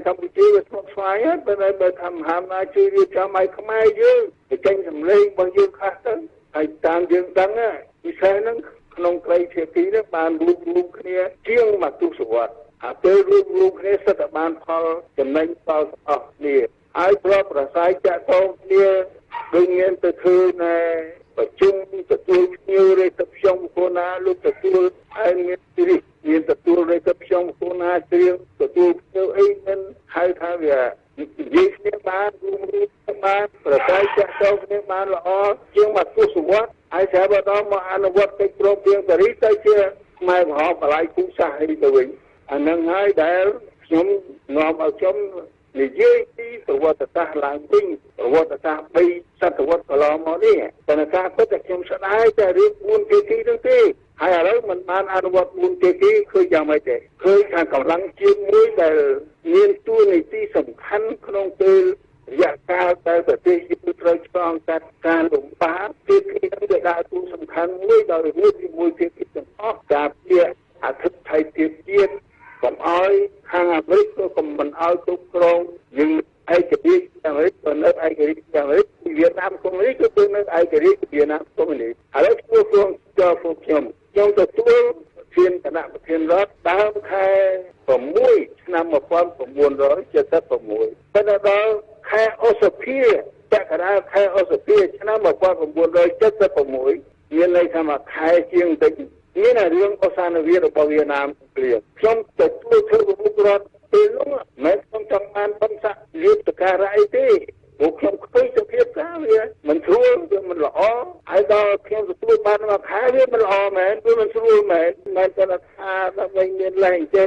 កម្ពុជាវាស្មុគស្មាញហើយ ប៉ុន្តែបើថាមហាអំណាចជួយរៀបចំឲ្យខ្មែរយើងបញ្ចេញសម្លេងរបស់យើងខ្លះទៅ ហើយតាមយើងដឹង ពិសេសហ្នឹងក្នុងត្រីភាគីនេះបានរួបរួមគ្នាជាងមួយទសវត្សរ៍ អាពេលរួបរួមគ្នាសិតតែបានផលចំណេញដល់ទាំងអស់គ្នា ហើយធ្លាប់ប្រស័យតាក់ទងគ្នា ដូចមានទៅធ្វើណែប្រជុំទទួលភ្ញៀវរាជខ្ញុំគូណាលោកទទួល ហើយមានជ្រិះមានទទួលរាជខ្ញុំគូណាច្រៀងទទួលភ្ញៀវអី មិនហៅថាវានិយាយគ្នាបាន រួមរួមបាន ប្រស័យចាក់តងគ្នាបានល្អជាងមួយទសវត្សរ៍ ហើយស្រាប់ដល់មកអនុវត្តកិច្ចព្រមព្រៀងប៉ារីស ទៅជាខ្មែរក្រហមបល័យគូសាសអីទៅវិញ។ អានឹងហើយដែលខ្ញុំនាំឲ្យខ្ញុំនិយាយពីប្រវត្តិសាស្ត្រឡើងវិញ ប្រវត្តិសាស្ត្រ3សតវត្សកន្លងមកនេះ ប៉ុន្តែការពិតតែខ្ញុំស្ដាយតែរឿង4ភាគីហ្នឹងទេ ហើយឥឡូវមិនបានអនុវត្ត4ភាគី ឃើញយ៉ាងម៉េចទេ? ឃើញថាកម្លាំងជាតិមួយដែលមានតួនាទីសំខាន់ក្នុងពេលរយៈកាលដែលប្រទេសយើងត្រូវឆ្លងកាត់ការលំបាក ភាគីនឹងវាដើរតួសំខាន់មួយដោយរួមជាមួយភាគីទាំងអស់ ការពារអធិបតេយ្យភាពជាតិ កុំឲ្យខាងអាមេរិកក៏កុំមិនឲ្យគ្រប់គ្រងយើង ឯករាជ្យអាមេរិកក៏នៅឯករាជ្យអាមេរិក វៀតណាមកុម្មុយនីសក៏នៅឯករាជ្យវៀតណាមកុម្មុយនីស។ ឥឡូវធ្វើខ្លួនចូលពួកខ្ញុំ ខ្ញុំទទួលធានគណៈប្រធានរដ្ឋដើមខែ6ឆ្នាំ1976 ប៉ុន្តែដល់ខែឧសភា ពាក់កណ្ដាលខែឧសភាឆ្នាំ1976 មានន័យថាមួយខែជាងបន្តិច មានរឿងអូសានវារបស់វៀតណាមព្រៀង ខ្ញុំទទួលធ្វើប្រមុខរដ្ឋពេលនោះ មិនខ្ញុំចង់បានបំស័កលៀបតការៈអីទេ ព្រោះខ្ញុំឃើញសភាពការវាមិនស្រួល វាមិនល្អ ហើយដល់ខ្ញុំទទួលបានមួយខែ វាមិនល្អមែន វាមិនស្រួលមែន មិនគាត់ថាដើម្បីមានលេងចេះ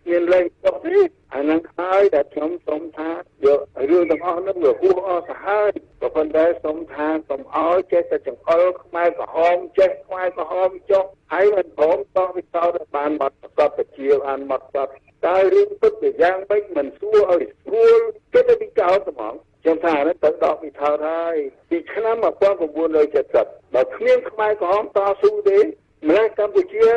មានលេងចុះទេ។ អាហ្នឹងហើយដែលខ្ញុំសូមថាយករឿងទាំងអស់ហ្នឹងវាហួសអស់ទៅហើយ ក៏ប៉ុន្តែសូមថាកុំឲ្យចេះតែចង្អុលខ្មែរក្រហមចេះ ខ្មែរក្រហមចុះ ហើយមិនព្រមតវិសោធបានមកប្រកបពជាបានមកកត់ តើរឿងពិតវាយ៉ាងម៉េច មិនសួរឲ្យស្រួល គិតទៅពីចោលត្មងខ្ញុំថាហ្នឹងទៅដកពិថោហើយពីឆ្នាំ1970 បើគ្មានខ្មែរក្រហមតស៊ូទេ ម្ល៉េះកម្ពុជា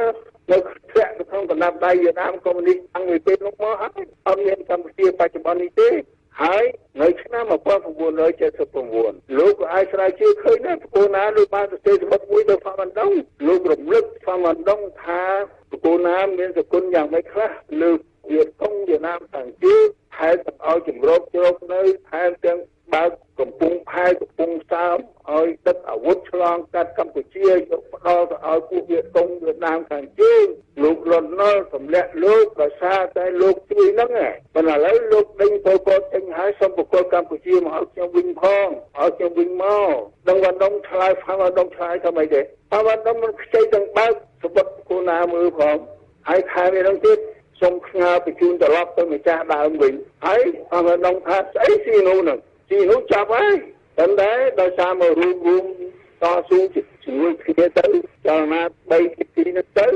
នៅធ្លាក់នៅក្នុងកណ្ដាប់ដៃវៀតណាមកុម្មុយនីសតាំងពីពេលនោះមកហើយ អត់មានកម្ពុជាបច្ចុប្បន្ននេះទេ។ ហើយនៅឆ្នាំ1979 លោកក៏អាចស្រាវជ្រាវឃើញដែរ ប្រគល់ណាលោកបានសរសេរសម្បត្តិមួយទៅហ្វាវ៉ាន់ដុង លោករំលឹកហ្វាវ៉ាន់ដុងថាប្រគល់ណាមានសគុណយ៉ាងម៉េចខ្លះលើវៀតកុងវៀតណាមខាងជើង ថែមទាំងឲ្យជំរកជ្រកនៅ ថែមទាំងបើកកំពង់ផែកំពង់សើមឲ្យដឹកអាវុធឆ្លងកាត់កម្ពុជាយកផ្ដល់ទៅឲ្យពួកវៀតកុងវៀតណាមខាងជើង លោកលន់នល់ទម្លាក់លោកដោយសារតែលោកជួយហ្នឹង ប៉ុន្តែឥឡូវលោកដេញពលពតចេញហើយ សូមប្រគល់កម្ពុជាមកឲ្យខ្ញុំវិញផង ឲ្យខ្ញុំវិញមក។ ដឹងវ៉ាន់ដុងឆ្លើយ ហ្វាវ៉ាន់ដុងឆ្លើយថាម៉េចទេ? ហ្វាវ៉ាន់ដុងមិនខ្ចីទាំងបើកសម្បត្តិគូណាមើលផង ហើយថែមនេះទៀត សូមផ្ញើបញ្ជូនត្រឡប់ទៅម្ចាស់ដើមវិញ ហើយអមដងថាស្អីស៊ីនោះនឹងស៊ីនោះចាប់ហើយ ប៉ុន្តែដោយសារមករួមរួមតស៊ូជាមួយគ្នាទៅ ចលនា3ទីនេះទៅ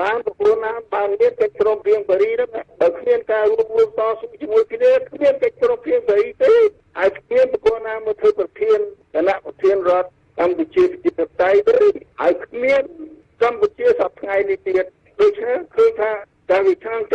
បានប្រគល់ណាបានមានកិច្ចព្រមព្រៀងប៉ារីហ្នឹង។ បើគ្មានការរួមរួមតស៊ូជាមួយគ្នា គ្មានកិច្ចព្រមព្រៀងប៉ារីទេ ហើយគ្មានប្រគល់ណាមកធ្វើប្រធានគណៈប្រធានរដ្ឋកម្ពុជាប្រជាធិបតេយ្យទេ ហើយគ្មានកម្ពុជាសប្តាហ៍ថ្ងៃនេះទៀត។ ដូច្នេះឃើញថាកាលពីឆ្នាំ70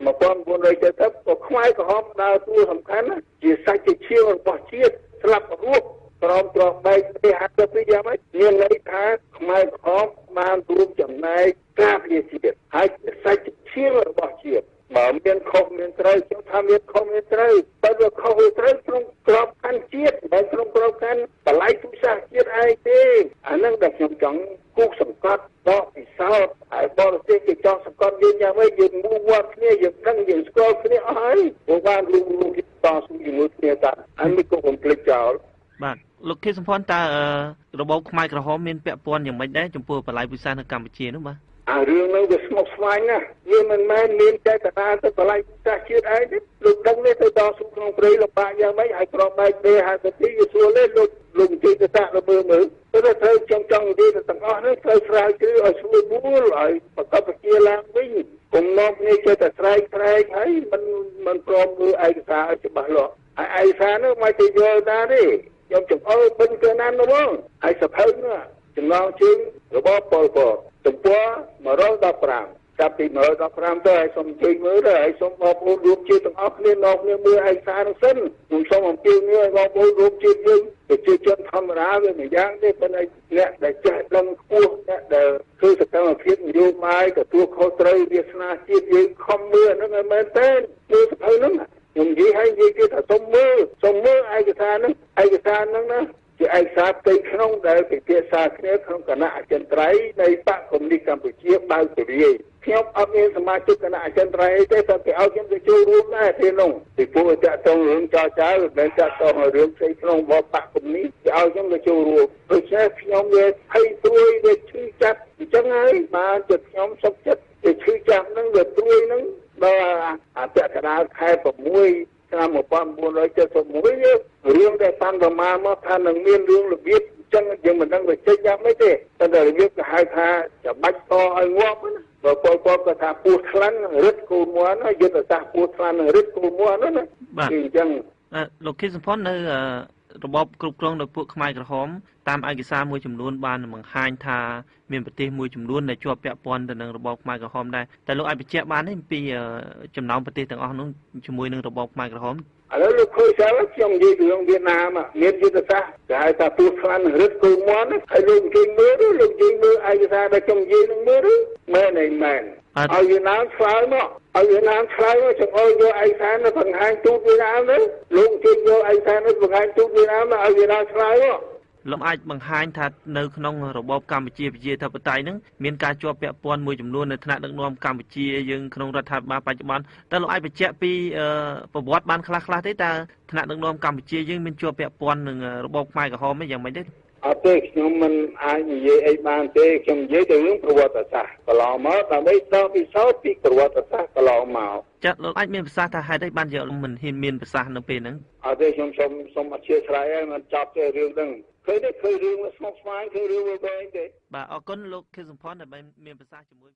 1970 ក៏ខ្មែរក្រហមដើរតួសំខាន់ជាសាច់ជាឈាមរបស់ជាតិ ស្លាប់រស់ក្រមទ្របបែកទី52 យ៉ាងម៉េចមានន័យថាខ្មែរក្រហមបានរួមចំណែកការពារជាតិ ហើយជាសាច់ឈាមរបស់ជាតិ។ បើមានខុសមានត្រូវ ខ្ញុំថាមានខុសមានត្រូវ បើវាខុសវាត្រូវក្នុងក្របខ័ណ្ឌជាតិ មិនក្នុងក្របខ័ណ្ឌបល័យទុសាសជាតិឯងទេ។ អានឹងដែលខ្ញុំចង់គូសសង្កត់ដកពិសោធន៍ ហើយបរទេសគេចង់សង្កត់យើងយ៉ាងម៉េច យើងមូវត្តគ្នា យើងដឹងយើងស្គាល់គ្នាអស់ហើយ ព្រោះបានរួមរួមគ្នាតស៊ូជាមួយគ្នាតា អានេះក៏កុំភ្លេចចោល។ បាទ លោកខៀវសំផន តើរបបខ្មែរក្រហមមានពាក់ព័ន្ធយ៉ាងម៉េចដែរចំពោះបល័យវិសាសនៅកម្ពុជានោះ? បាទ អារឿងហ្នឹងវាស្មុគស្មាញណាស់ វាមិនមែនមានចេតនាទៅបល័យសាសជាតិឯងទេ។ លោកដឹងនេះទៅតស៊ូក្នុងព្រៃលំបាកយ៉ាងម៉េច ហើយក្រមបែក B52 វាស្រួលទេលោក? លោកនិយាយទៅតាក់មើលមើលទៅ ត្រូវខ្ញុំចង់និយាយទៅទាំងអស់នេះ ត្រូវស្រាវជ្រាវឲ្យស្រួលបួល ឲ្យប្រកបវិជាឡើងវិញ កុំនាំគ្នាចេះតែស្រែកស្រែក ហើយមិនព្រមមើលឯកសារឲ្យច្បាស់លាស់ ហើយឯកសារនោះមកទៅយល់តាទេ ខ្ញុំចង្អុលបិណ្ឌទៅណានោះហ្មង ហើយសភៅនោះចំណងជើងរបបប៉ុលពត ទំព័រ115 ចាប់ពី115ទៅឲ្យសូមអញ្ជើញមើលទៅឲ្យសូមបងប្អូនរួមជាតិទាំងអស់គ្នានាំគ្នាមើលឯកសារនោះសិនខ្ញុំសូមអំពាវនាវឲ្យបងប្អូនរួមជាតិយើងប្រជាជនធម្មតាវាមួយយ៉ាងទេប៉ុន្តែអ្នកដែលចេះដឹងខ្ពស់អ្នកដែលធ្វើសកម្មភាពនយោបាយទទួលខុសត្រូវវាសនាជាតិយើងខំមើលអានឹងឲ្យមែនទេមើលសភៅហ្នឹងខ្ញុំនិយាយឲ្យនិយាយទៀតថាសូមមើលឯកសារហ្នឹងឯកសារហ្នឹងណាជាឯកសារផ្ទៃក្នុងដែលពិភាក្សាគ្នាក្នុងគណៈអចិន្ត្រៃយ៍នៃបក្សកុម្មុយនីសកម្ពុជាបើកទូលាយខ្ញុំអត់មានសមាជិកគណៈអចិន្ត្រៃយ៍ទេតែគេឲ្យខ្ញុំទៅចូលរួមដែរពេលនោះពីព្រោះតាក់ទងរឿងចោចៅមិនមែនតាក់ទងរឿងផ្ទៃក្នុងរបស់បក្សកុម្មុយនីសគេឲ្យខ្ញុំទៅចូលរួមដូច្នេះខ្ញុំវាភ័យព្រួយវាឈឺចាប់អញ្ចឹងហើយបានជាខ្ញុំសុខចិត្តវាឈឺចាប់ហ្នឹងវាព្រួយហ្នឹងដល់អត្តកដាលខែ6ឆ្នាំ1971រឿងដែលប៉ាន់ប្រមាណមកថានឹងមានរឿងរបៀបអញ្ចឹងយើងមិនដឹងវាចេញយ៉ាងម៉េចទេតែរបៀបគេហៅថាច្បាច់កឲ្យងាប់ណាបើពលពតក៏ថាពោះខ្លាំងរឹតគូមាន់យុទ្ធសាស្ត្រពោះខ្លាំងរឹតគូមាន់ណាបាទអញ្ចឹងលោកខៀវសំផននៅរបបគ្រប់គ្រងដោយពួកខ្មែរក្រហមតាមឯកសារមួយចំនួនបានបង្ហាញថាមានប្រទេសមួយចំនួនដែលជាប់ពាក់ព័ន្ធទៅនឹងរបបខ្មែរក្រហមដែរតែលោកអាចបញ្ជាក់បានទេពីចំណោមប្រទេសទាំងអស់នោះជាមួយនឹងរបបខ្មែរក្រហមឥឡូវលោកឃើញស្រាប់ខ្ញុំនិយាយពីរឿងវៀតណាមមានយុទ្ធសាស្ត្រគេហៅថាពោះខ្លាំងរឹតគោមាន់ហើយលោកនិយាយមើលលោកនិយាយមើលឯកសារដែលខ្ញុំនិយាយនឹងមើលមែនឯមែនឲ្យវៀតណាមឆ្លើយមកឲ្យវៀតណាមឆ្លើយមកចង្អុលយកឯកសារទៅបង្ហាញទូតវៀតណាមទៅលោកនិយាយយកឯកសារទៅបង្ហាញទូតវៀតណាមឲ្យវៀតណាមឆ្លើយមកលោកអាចបង្ហាញថានៅក្នុងរបបកម្ពុជាប្រជាធិបតេយ្យហ្នឹងមានការជាប់ពាក់ព័ន្ធមួយចំនួននៅថ្នាក់ដឹកនាំកម្ពុជាយើងក្នុងរដ្ឋាភិបាលបច្ចុប្បន្នតើលោកអាចបញ្ជាក់ពីប្រវត្តិបានខ្លះៗទេតើថ្នាក់ដឹកនាំកម្ពុជាយើងមានជាប់ពាក់ព័ន្ធនឹងរបបខ្មែរក្រហមទេយ៉ាងម៉េចទេអត់ទេខ្ញុំមិនអាចនិយាយអីបានទេខ្ញុំនិយាយទៅរឿងប្រវត្តិសាស្ត្រកន្លងមកដើម្បីដកពិសោធន៍ពីប្រវត្តិសាស្ត្រកន្លងមកចា៎លោកអាចមានប្រសាសន៍ថាហេតុអីបានយកមិនហ៊ានមានប្រសាសន៍នៅពេលហ្នឹងអត់ទេខ្ញុំសូមអធ្យាស្រ័យហើយមិនចប់ទេរឿងហ្នឹងឃើញទេឃើញរឿងស្មុគស្មាញឃើញរឿងវែងទេបាទអរគុណលោកខៀវសំផនដែលមានប្រសាសន៍ជាមួយ